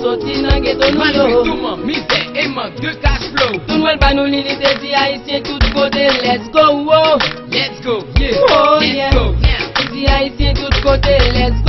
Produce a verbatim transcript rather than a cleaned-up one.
Soti nan geto nou yo. Malgre tou mank mizè e mank de cash flow. Tou nwèl ba nou li, li te di Ayisyen tout kote, let's go, wo. Let's go, yeah. Oh, yeah. Let's go, yeah. Li di Ayisyen tout kote, let's